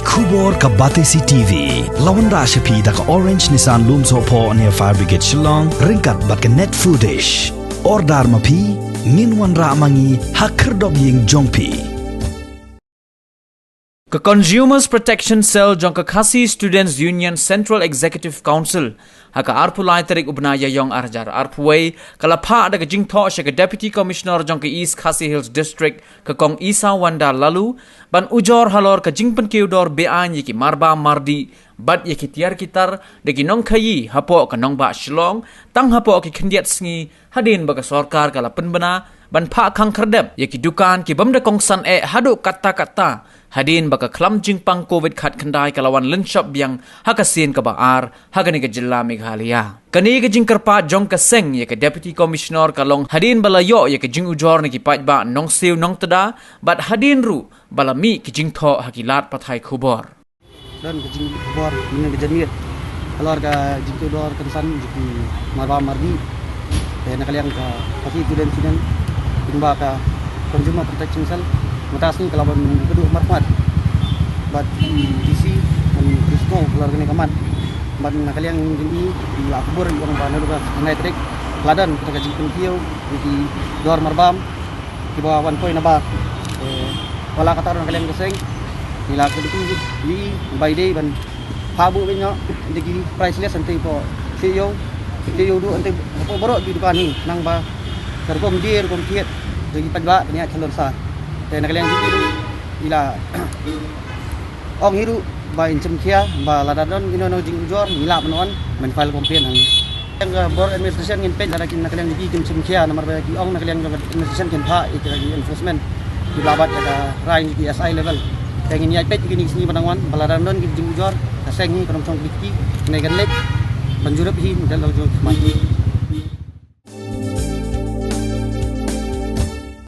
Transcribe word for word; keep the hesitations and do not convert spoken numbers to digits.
Khubor ka Batesi T V la wanrah sha phi da ka Orange Nissan Lumsohphoh near Fire Brigade Shillong, ryngkat bad ka Net Foodish. Order ma phi, ngin wanrah ma ngi ha khyrdop ïing jong phi. Ka Consumers Protection Cell jong ka Khasi Students Union Central Executive Council ha ka arphew lai tarik u bnai Ïaïong ar hajar arphew wei ka la phah da ka jingthoh sha ka Deputy Commissioner jong ka East Khasi Hills District, ka Kong Isawanda Laloo, ban ujor halor ka jingpynkiew dor beaiñ ïa ki marbam mardih bad ïa ki tiar ki tar da ki nongkhaïi hapoh ka nongbah Shillong, tang hapoh ki khyndiat sngi hadien ba ka sorkar ka la pynbna ban phah khang khyrdep ïa ki dukan ki bym da kongsan eh haduh katta katta, hadien ba ka khlam jingpang Covid khatkhyndai ka la wan lynshop biang ha ka sien kaba ar ha kane ka jylla Meghalaya. Kane ka jingkyrpad jong ka seng ïa ka Deputy Commissioner ka long hadien ba la ïoh ïa ka jingujor na ki paidbah nongsiew nongtda bad hadien ruh ba la mih ki jingthoh ha ki lad pathai khubor. Don ka jingkhubor mynne ka janmiet halor ka jingkiew dor kongsan jong ki marbam mardih. Te na ka liang ka Khasi Students Union lyngba ka Consumer Protection Cell mynta ka sngi ka la wan kdup markhmat bad i D C ban discuss halor kane ka mat. Bad na ka liang jong i, i la khubor i ong ba naduh ka khyndai tarik la don kata ka jingpynkiew ïa ki dor marbam kiba wan poi na bar. Eh, wat la katta ruh na ka liang ka seng ngi la kyntu ïa i ba i dei ban phah buh beit noh da ki price list hangtei hapoh C E O, C E O duh hangtei hapoh baroh ki dukan hi, khnang ba ka rukom die rukom thied jong ki paidbah kan ïaid khlem sah. Te na ka liang jong i ruh i la ong hi ruh ba in shim khia ba lada don ino ino jingujor ngi lah ban wan ban file complaint hangne. Ka bor administration ngin peit lada ki na ka liang jong ki kim shim khia, namar ba ki ong na ka liang jong ka administration kin phah ïa ki enforcement kiba la bat ïa ka rai jong ki S I level. Te ngin ïaid peit ïa kine ki sngi ba dang wan ba lada don ki jingujor ka seng hi kan ym shong kti, ngin ïa leit ban jurip hi, ngin ïa leit jong ki khmat.